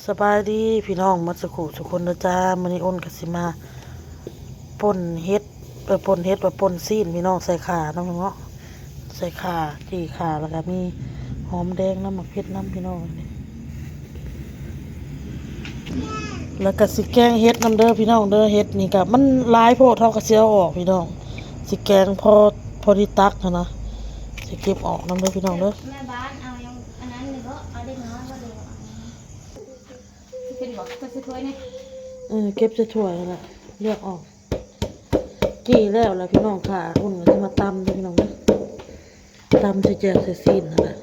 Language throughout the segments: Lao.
ສະບາຍດີພີ່ນ້ອງໝົດສູ່ຄູ່ສູ່ຄົນເດີຈ້າ. ມື້ນີ້ອຸ່ນກໍຊິມາປົ່ນເຫັດ ເອີ່ ປົ່ນເຫັດວ່າປົ່ນຊີ້ນພີ່ນ້ອງ ໃສ່ຂ່າເນາະ ເນາະ ໃສ່ຂ່າ ຈີ່ຂ່າ ແລ້ວກໍມີຫອມແດງນຳ ໝາກເຜັດນຳພີ່ນ້ອງ. ແລ້ວກໍຊິແກງເຫັດນຳເດີພີ່ນ້ອງເດີ. ເຫັດນີ້ກໍມັນຫຼາຍໂພດ ເຮົາກໍຊິເອົາອອກພີ່ນ້ອງ ຊິແກງພໍ ພໍດີຕັກຫັ້ນນະ ຊິເກັບອອກນຳເດີພີ່ນ້ອງເດີ. ແມ່ບ້ານເອົາຫຍັງອັນນັ້ນນີ້ບໍ່? ເອົາເດັກນ້ອຍບໍ່ ຫຼືວ່າເອົາຫຍັງ? ຊິເປັນບໍ່? ເກັບໃສ່ຖ້ວຍນີ້ ເອີ ເກັບໃສ່ຖ້ວຍຫັ້ນແຫຼະ ລຽກອອກ. ຈີ່ແລ້ວລະພີ່ນ້ອງ ຂ່າອຸ່ນກໍຊິມາຕຳເດີພີ່ນ້ອງເດີ. ຕຳໃສ່ແຈ່ວໃສ່ຊີ້ນຫັ້ນແຫຼະ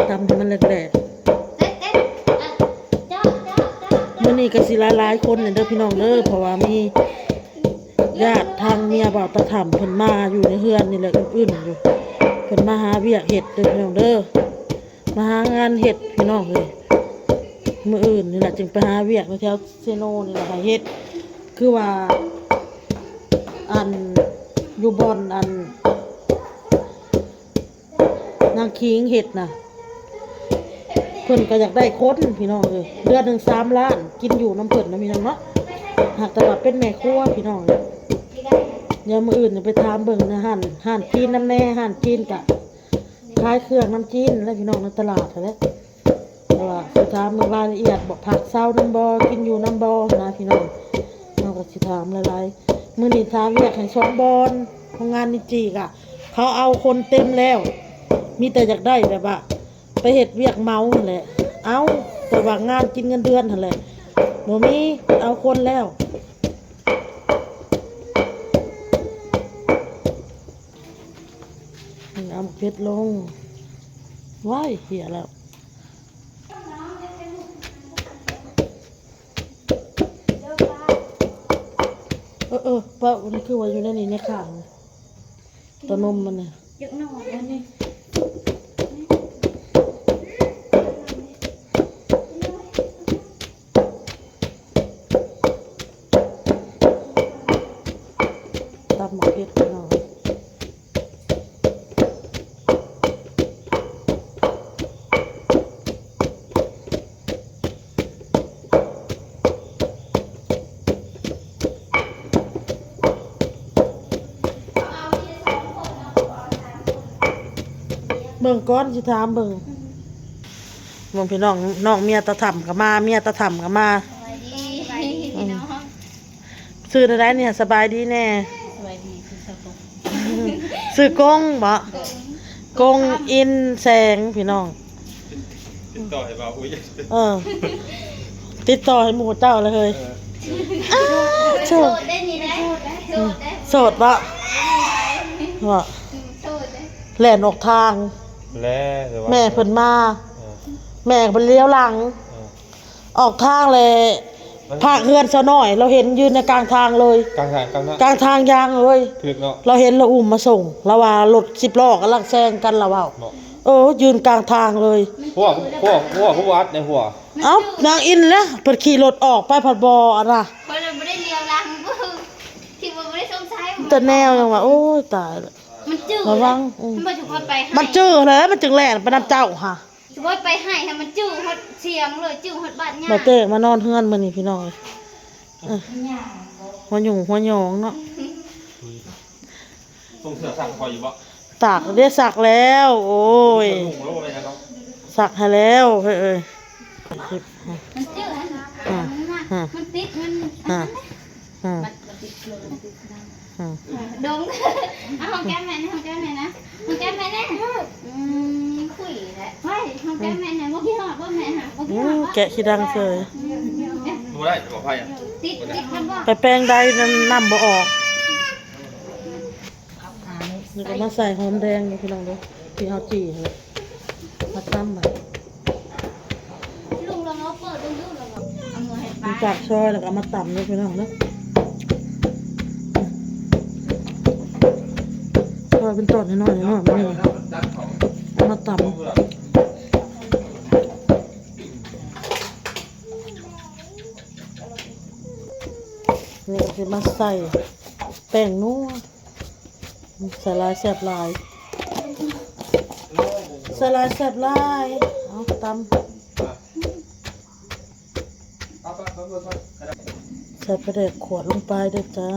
ຕຳໃຫ້ມັນແຫຼກໆ. ມື້ນີ້ກໍຊິຫຼາຍໆຄົນເດີພີ່ນ້ອງເດີ ເພາະວ່າມີຍາດທາງເມຍບ່າວຕາຖໍ້າເພິ່ນມາຢູ່ໃນເຮືອນນີ້ແຫຼະ ອຶ້ນໆຢູ່ ເພິ່ນມາຫາວຽກເຮັດເດີພີ່ນ້ອງເດີ. ມາຫາງານເຮັດພີ່ນ້ອງເອີຍ. ມື້ອື່ນນີ້ລະຈຶ່ງໄປຫາວຽກຢູ່ແຖວເຊໂນນີ້ລະ ໃຫ້ເຮັດ ຄືວ່າ ອັນ ຢູ່ບ່ອນ ອັນ ນາງຄີງເຮັດນະ ເພິ່ນກໍຢາກໄດ້ຄົນພີ່ນ້ອງເອີຍ. ເດືອນໜຶ່ງສາມລ້ານ ກິນຢູ່ນຳເພິ່ນນະພີ່ນ້ອງເນາະ ຫາກແຕ່ວ່າເປັນແມ່ຄົວພີ່ນ້ອງເອີຍ. ດຽວມື້ອື່ນຈະໄປຖາມເບິ່ງໃນຮ້ານ ຮ້ານຈີນນຳແດ່ ຮ້ານຈີນກະ ຂາຍເຄື່ອງນຳຈີນແຫຼະພີ່ນ້ອງ ໃນຕະຫຼາດຫັ້ນແຫຼະ. ແຕ່ວ່າຊິຖາມເບິ່ງລາຍລະອຽດ ບໍ່ພັກເຊົານຳບໍ່ ກິນຢູ່ນຳບໍ່ນະພີ່ນ້ອງ. ເຮົາກໍຊິຖາມຫຼາຍໆ ມື້ນີ້ຖາມວຽກໃຫ້ສອງບ່ອນ ໂຮງງານນິນຈີກະ ເຂົາເອົາຄົນເຕັມແລ້ວ ມີແຕ່ຢາກໄດ້ແບບວ່າໄປເຮັດວຽກເໝົາຫັ້ນແຫຼະ. ເອົາ ແຕ່ວ່າງານກິນເງິນເດືອນຫັ້ນແຫຼະ ບໍ່ມີ ເອົາຄົນແລ້ວ. ເອົາໝາກເຜັດລົງ ວ້າຍ ເຫຍແລ້ວ. ເອີ ເອີ ປະ ມັນຄືວ່າຢູ່ໃນນີ້ ໃນຂ້າງເຕົ້ານົມມັນນະ. ຕຳໝາກເຜັດພີ່ນ້ອງ. ເບິ່ງກ່ອນ ຊິຖາມເບິ່ງ. ເບິ່ງພີ່ນ້ອງ ນ້ອງເມຍຕາຖໍ້າກໍມາ ເມຍຕາຖໍ້າກໍມາ. ສະບາຍດີ ສະບາຍດີພີ່ນ້ອງ. ຊື່ແນວໃດນີ້ ສະບາຍດີແດ່? ສະບາຍດີ ຊື່ຊາວກົງ ຊື່ກົງບໍ? ກົງ ກົງອິນແສງພີ່ນ້ອງ. ຕິດຕໍ່ໃຫ້ບ່າວອຸ້ຍ ເອີ ຕິດຕໍ່ໃຫ້ໝູ່ເຈົ້າລະເຮີ້ຍ. ເອີ ອ້າ ໂສດ ໂສດໄດ໋ນີ້ນະ ໂສດໄດ໋. ໂສດບໍ? ບໍ່ ອືມ ໂສດໄດ໋. ແລ່ນອອກທາງ ແລ່ ແມ່ເພິ່ນມາ ເອີ ແມ່ກໍບໍ່ລຽວຫຼັງ ເອີ ອອກທາງແລ້ວ ພາກເຮືອນຊາວນ້ອຍ ລາວເຫັນຢືນໃນກາງທາງເລີຍ ກາງທາງ ກາງທາງ ກາງທາງຍາງເລີຍ. ຖືກເນາະ ລາວເຫັນລາວອຸ້ມມາສົ່ງ ລາວວ່າລົດສິບລໍ້ກຳລັງແຊງກັນ ລາວເວົ້າ. ເອີ ຢືນກາງທາງເລີຍ. ຫົວ ຫົວ ຫົວ ຫົວອັດໃນຫົວ. ເອົ້າ ນາງອິນແຫຼະ ເພິ່ນຂີ່ລົດອອກໄປພັດບໍ່ອັນນະ ຂ້ອຍລະບໍ່ໄດ້ລຽວຫຼັງ ຄິດວ່າບໍ່ໄດ້ສົງໄສ ແຕ່ແນວຫຍັງວ່າ ໂອ້ຍ ຕາຍລະ ມັນຈື່ ລະວັງ ມັນຈື່ຫັ້ນແຫຼະ ມັນຈຶ່ງແລ່ນໄປນຳເຈົ້າຫາ. ຊິບໍ່ໄປໃຫ້ ໃຫ້ມັນຈື່ຮອດສຽງເລີຍ ຈື່ຮອດບ້ານຍ່າ. ບ່າວເຕ້ມານອນເຮືອນມື້ນີ້ພີ່ນ້ອງເອີຍ. ເອີ ຫົວຫຍຸ້ງຫົວຫຍອງເນາະ. ສົ່ງເສື້ອຊັກໃຫ້ຂ້ອຍຢູ່ບໍ່? ຕາກເດ້ ຊັກແລ້ວ ໂອ້ຍ ນຸ່ງໂລດເລີຍເນາະ. ຊັກໃຫ້ແລ້ວເຮີ້ຍເອີຍ. ມັນຈື່ຫັ້ນນະ ອືມ ມັນມາ ອືມ ມັນຕິດ ມັນ ອືມ ອັນນັ້ນເດ້. ອືມ ມັນ ມັນຕິດໂລດ ມັນຕິດນັ້ນ ອືມ ດົງ ເອົາຫອມແກ້ມແມ່ນະ ຫອມແກ້ມແມ່ນະ ຫອມແກ້ມແມ່ແດ່. ອືມ ຄຸຍແຫຼະ ໄວ້ຫອມແກ້ມແມ່ແດ່. ບໍ່ຄິດຮອດບໍ່ແມ່ຫາ ບໍ່ຄິດຮອດບໍ່? ອືມ ແກະຂີ້ດັງເສີຍ. ອືມ ບໍ່ໄດ້ ບໍ່ໃຜ ຕິດ ຕິດນຳບໍ່? ໄປແປງໃດນັ້ນ ນ້ຳບໍ່ອອກ. ນີ້ກໍມາໃສ່ຫອມແດງເດີພີ່ນ້ອງເດີ ທີ່ເຮົາຈີ່ຫັ້ນແຫຼະ ມາຕຳບາດ ຈາກຊອຍແລ້ວກໍເອົາມາຕຳເດີພີ່ນ້ອງເດີ. ຊອຍເປັນຕອນນ້ອຍໆ ນ້ອຍໆ ມານີ້ ເອົາມາຕຳ. ນີ້ກໍຊິມາໃສ່ແປ້ງນົວ. ໃສ່ຫຼາຍແຊບຫຼາຍ. ໃສ່ຫຼາຍແຊບຫຼາຍ. ເອົາຕຳ ໃສ່ປາແດກຂວດລົງໄປເດີ້ຈ້າ.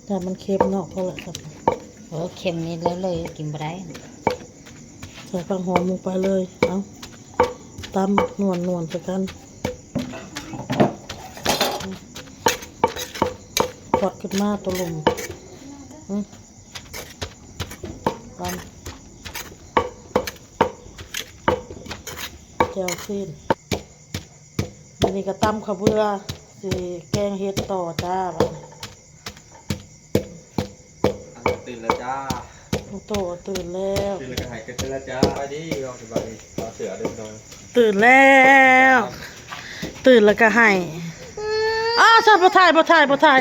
ຖ້າມັນເຄັມເນາະ ພໍລະ ໂອ້ ເຄັມນີ້ເລີຍໆ ກິນບໍ່ໄດ້. ໃສ່ຜັກຫອມລົງໄປເລີຍ. ເອົາ ຕຳນວນໆ ໃສ່ກັນ. ຄວັກຂຶ້ນມາຕົວລົງ. ອື ຕຳ ແຈ່ວຊີ້ນ. ມື້ນີ້ກໍຕຳເຂົ້າເບືອ ຊິແກງເຫັດຕໍ່ຈ້າ ບາດນີ້. ອ່າ ຕື່ນແລ້ວຈ້າ. ໂຕຕື່ນແລ້ວ ຕື່ນແລ້ວກໍໃຫ້ ຕື່ນແລ້ວຈ້າ. ສະບາຍດີ ພີ່ນ້ອງ ສະບາຍດີ. ຕໍ່ເສືອເດີ້ພີ່ນ້ອງ. ຕື່ນແລ້ວ ຕື່ນແລ້ວກໍໃຫ້. ອ້າ ຊັ້ນບໍ່ຖ່າຍ ບໍ່ຖ່າຍ ບໍ່ຖ່າຍ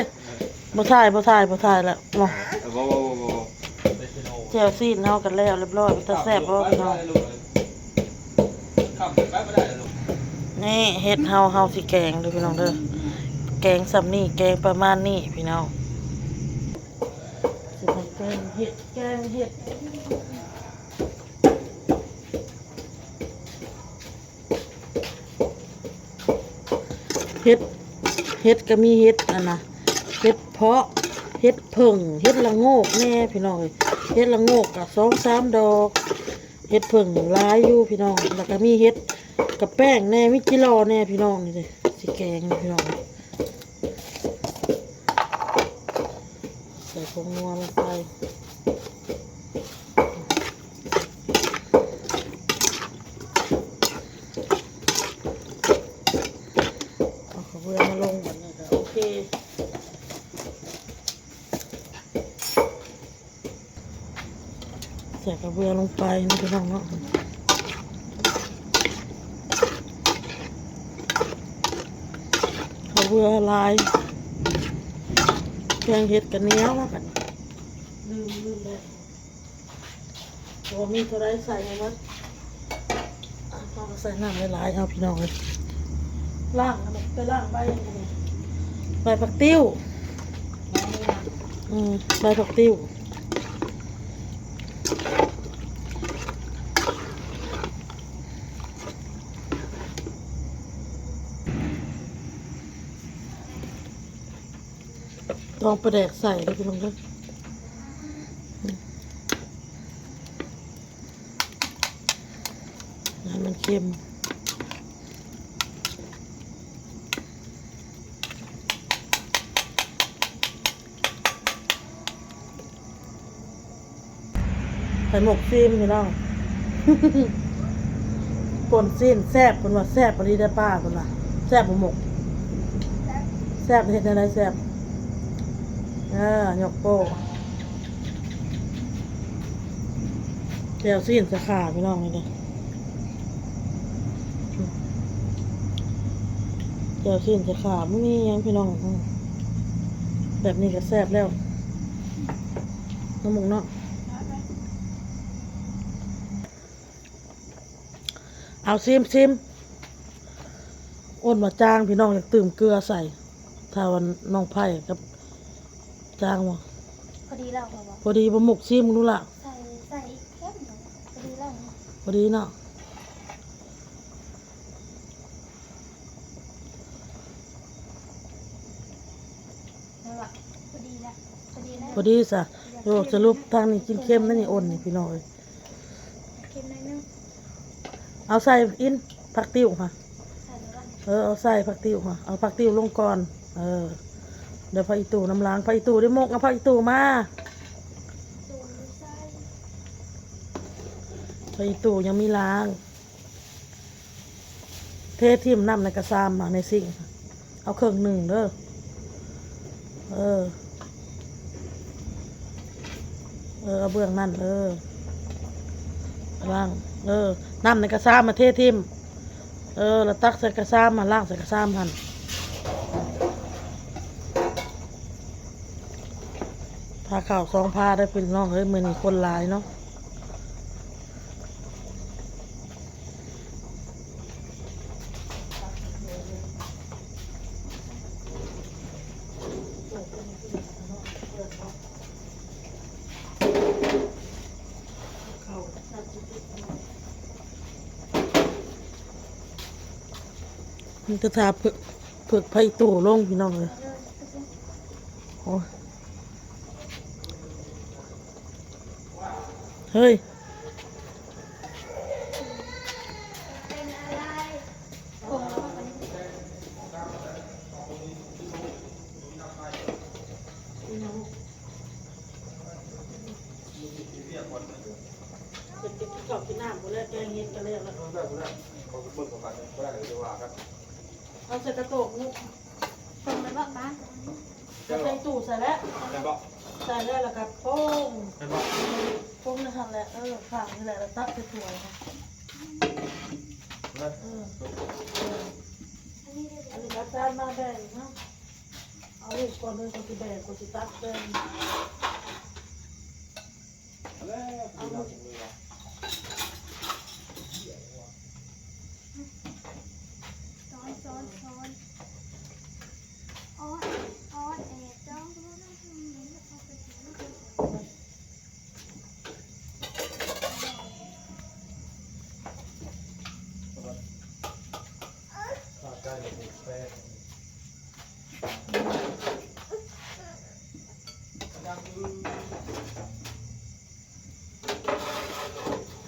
ບໍ່ຖ່າຍ ບໍ່ຖ່າຍ ບໍ່ຖ່າຍແລ້ວ. ບໍ່ ເອີ ບໍ່ ບໍ່ ບໍ່ ບໍ່ ແຈ່ວຊີ້ນເຮົາກໍແລ້ວລຽບຮ້ອຍ. ເປັນຕາແຊບບໍ່ພີ່ນ້ອງ? ນີ້ເຫັດເຮົາ ເຮົາຊິແກງເດີ້ພີ່ນ້ອງເດີ້. ແກງສ່ຳນີ້ ແກງປະມານນີ້ພີ່ນ້ອງ. ຊິມາແກງເຫັດ ແກງເຫັດ. ເຫັດ ເຫັດກໍມີເຫັດອັນນະ ເຫັດເຜາະ ເຫັດເຜິ້ງ ເຫັດລະໂງກແດ່ພີ່ນ້ອງເອີຍ. ເຫັດລະໂງກກໍສອງສາມດອກ ເຫັດເຜິ້ງຫຼາຍຢູ່ພີ່ນ້ອງ. ແລ້ວກໍມີເຫັດກະແປ້ງແດ່ ມີຈິລໍແດ່ພີ່ນ້ອງ. ນີ້ເດ້ ຊິແກງພີ່ນ້ອງ. ໃສ່ຜົງນົວລົງໄປ ເອົາເຂົ້າເບືອມາລົງ ບາດນີ້ກໍໂອເຄ. ໃສ່ເຂົ້າເບືອລົງໄປເນາະພີ່ນ້ອງເນາະ. ເຂົ້າເບືອຫຼາຍ ແກງເຫັດກໍໜຽວແລ້ວບັດນີ້. ລືມ ລືມແລ້ວ ບໍ່ມີເທົ່າໃດໃສ່ໃຫ້ໝົດ. ເຮົາກໍໃສ່ນ້ຳຫຼາຍໆ ເອົາພີ່ນ້ອງເອີຍ. ລ້າງ ໄປລ້າງໃບອັນນີ້ ໃບຜັກຕິ້ວ. ອືມ ໃບຜັກຕິ້ວ. ຕອງປາແດກໃສ່ເດີ້ພີ່ນ້ອງເດີ້. ໃຫ້ມັນເຄັມ ໄຂ່ມຸກຊີມພີ່ນ້ອງ. ປົ່ນຊີ້ນແຊບ ເພິ່ນວ່າແຊບອີ່ຫຼີເດີ້ປ້າ ເພິ່ນວ່າ. ແຊບບໍ່ໝົກ? ແຊບ ເຮັດແນວໃດແຊບ? ເອີ ຍົກໂປ້. ແຈ່ວຊີ້ນສາຂາພີ່ນ້ອງ ນີ້ເດ້ ແຈ່ວຊີ້ນສາຂາ ບໍ່ມີຫຍັງພີ່ນ້ອງ. ອືມ ແບບນີ້ກໍແຊບແລ້ວ ນ້ອງມຸກເນາະ. ເອົາ ຊີມ ຊີມ. ໂອ້ນວ່າຈາງ ພີ່ນ້ອງ ຢາກຕື່ມເກືອໃສ່. ຖ້າວ່ານ້ອງໄຜ່ກັບ ຈາງບໍ່? ພໍດີແລ້ວ ພໍດີບໍ່? ມຸກຊີມເບິ່ງດູລະ. ໃສ່ ໃສ່ອີກເຄັມໜຶ່ງ ພໍດີແລ້ວ. ພໍດີເນາະ. ນັ້ນລະ ພໍດີລະ ພໍດີແລ້ວ ພໍດີຊະ. ໂອ້ ສະຫຼຸບທາງນີ້ກິນເຄັມນະນີ້ ໂອ້ນນີ້ ພີ່ນ້ອງເອີຍ. ເຄັມໜ້ອຍໜຶ່ງ. ເອົາໃສ່ອິນ ຜັກຕິ້ວຫະ. ເອີ ເອົາໃສ່ຜັກຕິ້ວຫະ ເອົາຜັກຕິ້ວລົງກ່ອນ. ເອີ ດຽວຜັກອີ່ຕູ້ນຳຫຼັງ ຜັກອີ່ຕູ້ໄດ້ໝົກ. ເອົາຜັກອີ່ຕູ້ມາ ຜັກອີ່ຕູ້ຍັງມີລ້າງ. ເທຖິ້ມນ້ຳໃນກະຊາມມາໃນຊິງ ເອົາເຄິ່ງໜຶ່ງເດີ້. ເອີ ເອີ ເອົາເບື້ອງນັ້ນ ເອີ ລ້າງ ເອີ ນ້ຳໃນກະຊາມມາເທຖິ້ມ. ເອີ ແລ້ວຕັກໃສ່ກະຊາມມາ ລ້າງໃສ່ກະຊາມຫັ້ນ. ພາເຂົ້າສອງພາເດີ້ພີ່ນ້ອງເອີຍ ມື້ນີ້ຄົນຫຼາຍເນາະ. ເ ມັນຈະຖ້າເພິກ ເພິກໄຟໂຕລົງພີ່ນ້ອງເອີຍ. ໂອ້ຍ ເຮີ້ຍ ເປັນກິນເຂົ້າກິນນ້ຳພຸ້ນແຫຼະ ແກງເຫັດກໍແລ້ວລະ ເອີ ໄດ້ພຸ້ນແຫຼະ ເຂົາກໍເບິ່ງເຂົາກັນ ບໍ່ໄດ້ກໍຢ່າວ່າກັນ. ເອົາໃສ່ກະໂຕກນຸ່ມ ສົ່ງໄປບໍ່ປ້າ? ເອົາໃສ່ຕູ້ໃສ່ແລ້ວ ແມ່ນບໍ່? ໃສ່ແລ້ວ ແລ້ວກໍປົງ ແມ່ນບໍ່? ປົງໃນຫັ້ນແຫຼະ ເອີ ຂ້າງນີ້ແຫຼະ ແລ້ວຕັກໃສ່ຖ້ວຍ ເອີ ເອີ ອັນນີ້ກໍຈານມາແບ່ງເນາະ ເອົາລູກກ່ອນເດີ ຂ້ອຍຊິແບ່ງ ຂ້ອຍຊິຕັກແບ່ງ.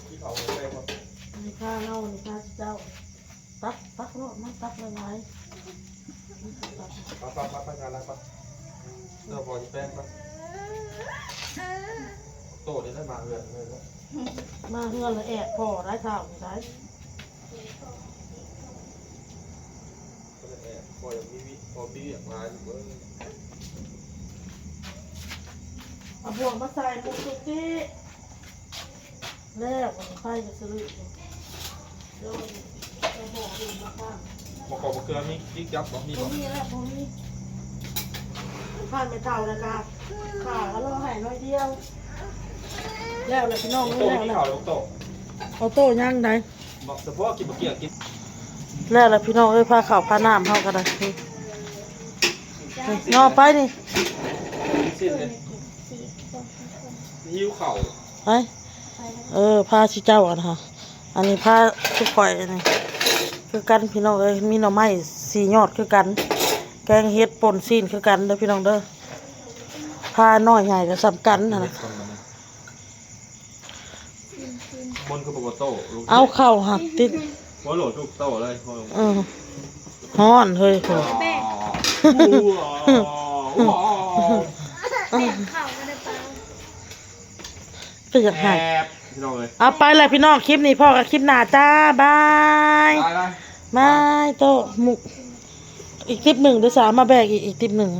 ທີ່ເຂົາໃສ່ບໍ່? ອັນນີ້ພາເຮົາ ອັນນີ້ພາເຈົ້າ ຕັກ ຕັກໂລດ ມັນຕັກຫຼາຍໆ ໄປ ໄປ ໄປ ໄປ ໄປ ເຈົ້າບໍ່ຊິແປງໄປ ໂຕນີ້ໄດ້ມາເຮືອນເລີຍເນາະ ມາເຮືອນລະແອບພໍ້ໄດ້ ທ້າວນີ້ໄດ້. ບໍ່ໄດ້ແອບ ພໍຢາກມີວຽກ ພໍມີວຽກຫຼາຍ ລູກເອີຍ. ເອົາບ່ວງມາໃສ່ໝູ່ສຸດຕິ ແລ້ວໄຟກໍສະລຶກຢູ່ ໂດຍ ເອົາໝໍ້ອື່ນມາຕັ້ງ ໝໍ້ກອກໝໍ້ເກືອມີ ມີຈັບບໍ່? ມີບໍ່? ບໍ່ມີແລ້ວ ບໍ່ມີ. ຜ່ານແມ່ເຖົ້າແລ້ວກະ ຂ້າກໍລໍໃຫ້ໜ້ອຍດຽວ ແລ້ວແຫຼະພີ່ນ້ອງເອີຍ ແລ້ວແຫຼະ. ເອົາໂຕ້ຍັງໃດ ບອກສະເພາະກິນບໍ່ກຽງກິນ ແລ້ວແຫຼະພີ່ນ້ອງເອີຍ ພາເຂົ້າພານ້ຳເຮົາກໍໄດ້ ນີ້ ນີ້ ຍໍໄປນີ້ ຫິວເຂົ້າ ໄປ ເອີ ພາຊິເຈົ້າອັນຫັ້ນ ອັນນີ້ພາສຸຂ້ອຍ ອັນນີ້ຄືກັນພີ່ນ້ອງເອີຍ ມີໜໍ່ໄມ້ສີ່ຍອດຄືກັນ ແກງເຫັດປົ່ນຊີ້ນຄືກັນເດີພີ່ນ້ອງເດີ ພານ້ອຍໃຫຍ່ກໍສ່ຳກັນຫັ້ນນະ. ມັນຄືບໍ່ໂຕ ເອົາເຂົ້າຫັ້ນຕິດ ບໍ່ໂຫຼດທຸກໂຕເລີຍ ເອີ ຮ້ອນເຮີ້ຍ ໂອ້ ເປັນຫຍັງ ແອບ ພີ່ນ້ອງເອີຍ ເອົາໄປແຫຼະພີ່ນ້ອງ ຄລິບນີ້ພໍ້ກັນຄລິບໜ້າຈ້າ ບາຍ ບາຍ ບາຍ ບາຍ ໂຕ ໝູ່ ອີກຕິບໜຶ່ງເດີ ສາມາແບກອີກ ອີກຕິບໜຶ່ງ.